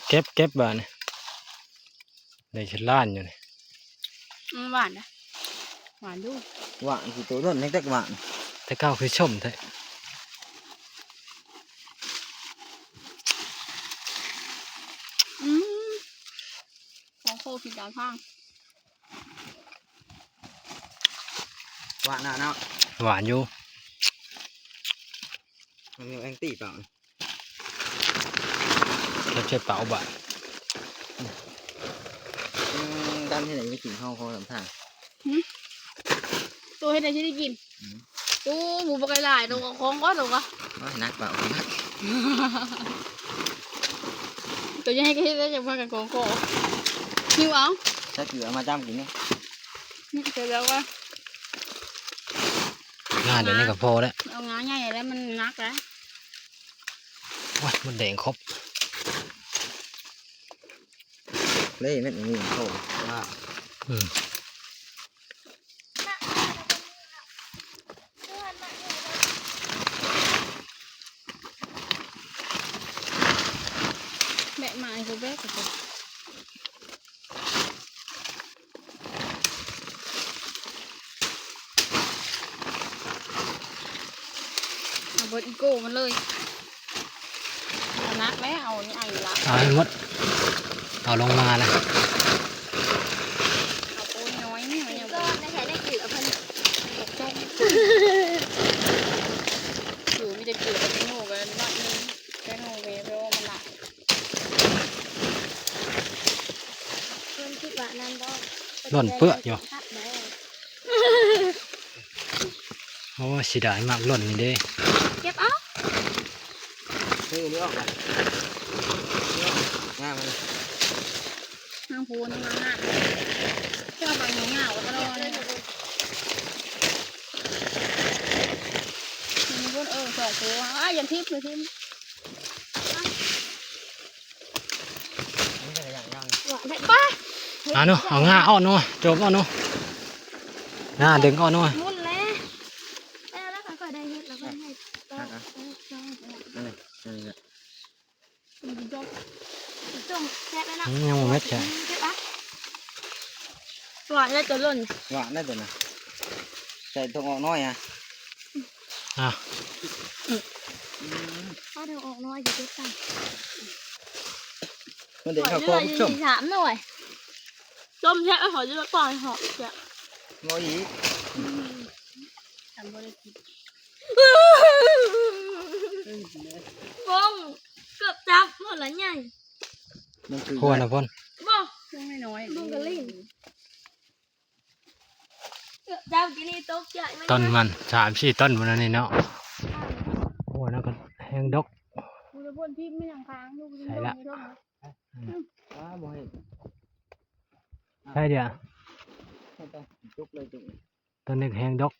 ເກັບ ເກັບບາດນີ້ ໄດ້ເປັນລ້ານຢູ່ນີ້. ອືມ ຫວານນະ ຫວານຢູ່. ຫວານຄືໂຕນັ້ນແຮງຈັກຫວານ ແຕ່ເກົ່າຄືສົ້ມແທ້. ອືມ ຂອງໂຄກິນຕາມທາງ. ຫວານນະເນາະ ຫວານຢູ່. ມັນມີແອງຕີເປົ່າ ແລ້ວໃສ່ເປົ່າບາດ. ອືມ ດຳເຮັດໃດໄປກິນເຮົາ ເຮົານຳທາງ. ຫື ໂຕເຮັດໃດຊິໄດ້ກິນ? ອືມ ໂອ້ ໝູບັກຫຼາຍໆ ໂຕເອົາຂອງກ່ອນ ໂຕກະ ໂອ້ຍ ໜັກເປົ່າ ໜັກ. ໂຕໃຫຍ່ກະເຮັດໄດ້ ຈັ່ງພາກັນຂອງຂໍ ຫິ້ວເອົາ. ໃສ່ເກືອມາຈ້ຳກິນເນາະ. ອືມ ໃສ່ແລ້ວກະ ງາດດຽວນີ້ກະພໍແລ້ວ ເອົາງາໃຫຍ່ແລ້ວມັນໜັກແລ້ວ. ໂອ້ຍ ມົດແດງຄົບ ເລີຍແມ່ນມີໂຕ. ອືມ ແບະມາໃຫ້ເຂົາແບະ. ເອົາເບິດອີໂກ້ມັນເລີຍ. ໜັກແລ້ວ ເອົານີ້ ເອົານີ້ລະ ເອົາໃຫ້ໝົດ ເອົາລົງມາລະ. ເອົາໂອ້ນ້ອຍນີ້ ມັນຍັງ ກໍໃນແທ້ໄດ້ເກືອເພິ່ນ ເກືອມີແຕ່ເກືອ ແຕ່ໂນ້ກະໜ້ອຍໜຶ່ງ ແຕ່ໂນ້ແມ່ເພາະວ່າມັນຫຼາຍ. ເພິ່ນຄິດວ່ານັ້ນບໍ່ ຫຼົ່ນເປື້ອຢູ່. ໂອ້ ເສຍດາຍໝາກຫຼົ່ນນີ້ເດ້ ເກັບເອົາ. ເອີ ນີ້ອອກໄປ ນີ້ອອກ ງາມມັນ ນາງພູນງາມໆ ເຈົ້າໃບຍາວໆ ກະລອ ນີ້ພຸ້ນ. ເອີ ສອງພູ ອ້າຍ ຢ່າຖິ້ມ ຢ່າຖິ້ມ. ເອົາໜູ ເອົາງາອອກໜູ ໂຈກອອກໜູ ງາດຶງອອກໜູ. ໝຸນແລ້ວ ແລ້ວກະຄ່ອຍໄດ້ເຮັດ ແລ້ວກະໃຫ້ ອັນນີ້ ອັນນີ້ ສົ້ມແຊບແລ້ວເນາະ. ອືມ ຍັງບໍ່ເໝິດຈ້ະ ເກັບເອົາ. ຫວານແລ້ວໂຕຫຼົ່ນ ຫວານແລ້ວໂຕນະ ໃສ່ຖົ່ງອອກນ້ອຍອະ. ອ່າ ອືມ ຖ້າເອົາອອກໜ້ອຍຊິເກັບໃສ່ ມັນໄດ້ເຂົ້າຄອ ມັນສົ້ມ ສາມໜ່ວຍ ສົ້ມແທ້ ເອົາຂໍຊິໄປປ່ອຍເຫາະຈ້ະ ບໍ່ອີກ. ອືມ ຄັນບໍ່ໄດ້ກິນ ບົງ ເກືອບຈັບໝົດລະໃຫຍ່ ມັນຄື ໂພນນະ ໂພນ ບໍ່ ພວງນ້ອຍໆ ບົງກະຫຼິ້ນ. ເຈົ້າກິນນີ້ຕົກໃຈ ຕົ້ນມັນສາມສີ່ຕົ້ນພຸ້ນອັນນີ້ເນາະ. ໂອ້ ນັ້ນກະແຮງດົກ ໃສ່ລະ ອືມ ອ່າ ບໍ່ໃຫ້ ໃສ່ດຽວ ຕົກເລີຍ ຕົ້ນນີ້ກະແຮງດົກ.